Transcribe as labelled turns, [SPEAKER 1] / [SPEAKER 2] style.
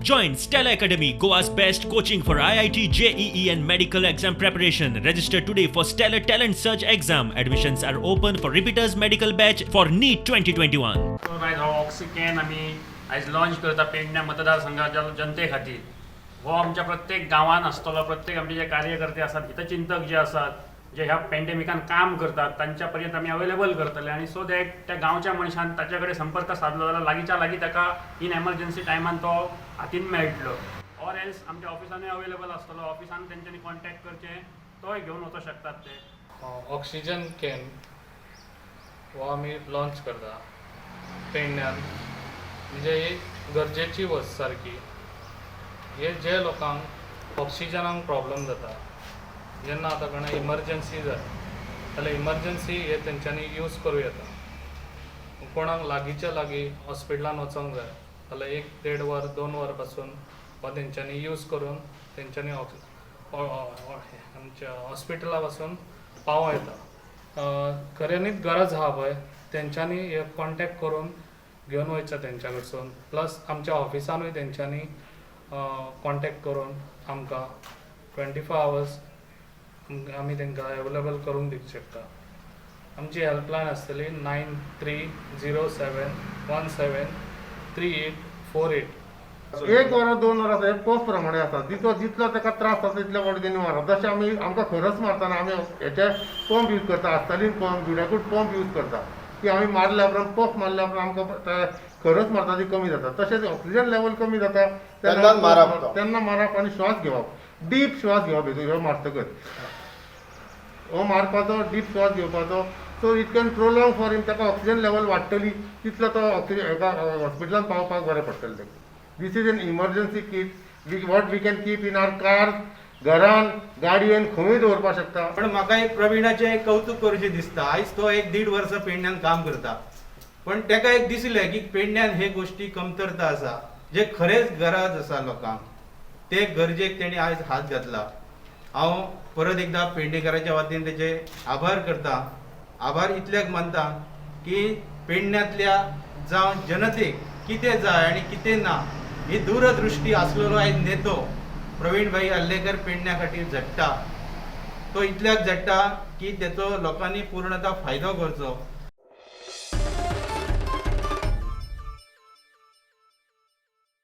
[SPEAKER 1] Join Stellar Academy, Goa's best coaching for IIT, JEE, and medical exam preparation. Register today for Stellar Talent Search exam. Admissions are open for repeaters medical batch for NEET 2021.
[SPEAKER 2] आयज हो ऑक्सिकॅन आमी आयज launch करता पेडण्या मतदारसंघाच्या जनते खातीर. हो आमच्या प्रत्येक गांवांत आसतलो. प्रत्येक आमचे जे कार्यकर्ते आसात, हितचिंतक जे आसात, जे ह्या पॅन्डेमिकान काम करतात, तांच्या पर्यंत आमी अवेलेबल करतले आनी सो that त्या गांवच्या मनशान ताच्या कडेन संपर्क सादलो जाल्यार लागींच्या लागीं ताका इन एमर्जन्सी टायमान तो हातीन मेळटलो. ऑर एल्स आमच्या ऑफिसानूय अवेलेबल आसतलो. ऑफिसान तेंच्यांनी कॉन्टॅक्ट करचें, तोय घेवन वचूंक शकतात ते.
[SPEAKER 3] ऑक्सिजन can हो आमी लॉन्च करता पेडण्यान. म्हणजे ही गरजेची वस्त सारकी. हे जे लोकांक ऑक्सिजनाक प्रॉब्लम जाता, जेन्ना आतां कोणा इमर्जन्सी जाय जाल्यार इमर्जन्सी हे तेंच्यांनी यूज करूं येता. कोणाक लागींच्या लागीं हॉस्पिटलान वचोंक जाय जाल्यार एक देड वर, 2 वर पासून हो तेंच्यांनी यूज करून तेंच्यांनी आमच्या हॉस्पिटला पासून पावों येता. खऱ्यांनीच गरज आहा पळय, तेंच्यांनी हे कॉन्टेक्ट करून घेवन वयचें तेंच्या कडसून. प्लस आमच्या ऑफिसानूय तेंच्यांनी कॉन्टेक्ट करून आमकां 24 आवर्स आमी तांकां अवेलेबल करून दिवंक शकता. आमची हेल्पलायन आसतली 9307173848.
[SPEAKER 4] एक वरां, 2 वरां आसा. हे पफ प्रमाणे आसा. जितलो जितलो ताका त्रास जाता तितले वखदांनी मारप. जशें आमी आमकां खरस मारतना आमी हेचे पंप यूज करता, आस्तालीन पंप, जुडाकूट पंप यूज करता की आमी मारल्या उपरांत, पफ मारल्या उपरांत आमकां ते खरस मारता ती कमी जाता. तशेंच ऑक्सिजन लेवल कमी जाता.
[SPEAKER 5] तेन्नाच मारप तो.
[SPEAKER 4] तेन्ना मारप आनी श्वास घेवप, डीप श्वास घेवप भितर. ह्यो मारतकच हो मारपाचो, डीप श्वास घेवपाचो. So it can prolong for him. ताका ऑक्सिजन लेवल वाडटली, तितलो तो ऑक्सिजन हेका हॉस्पिटलान पावपाक बरें पडटलें ताका. This is an emergency kit we what we can keep in our car, घरान, गाडयेन, खंयूय दवरपाक शकता.
[SPEAKER 6] पण म्हाका एक प्रवीणाचें एक कौतुक करूचें दिसता. आयज तो एक दीड वर्सां पेडण्यान काम करता, पण ताका एक दिसलें की पेडण्यान हे गोश्टी कमतरता आसा. जे खरेंच गरज आसा लोकांक, ते गरजेक तेणी आयज हात घातला. हांव परत एकदां पेडणेकराच्या वतीन तेचे आभार करता. आभार इतल्याक मानता की पेडण्यांतल्या जावं जनतेक कितें जाय आनी कितें ना ही दूरदृश्टी आसलेलो आयज नेतो प्रवीण भाई आर्लेकर पेडण्या खातीर झडटा. तो इतल्याक झडटा की तेचो लोकांनी पूर्णता फायदो करचो.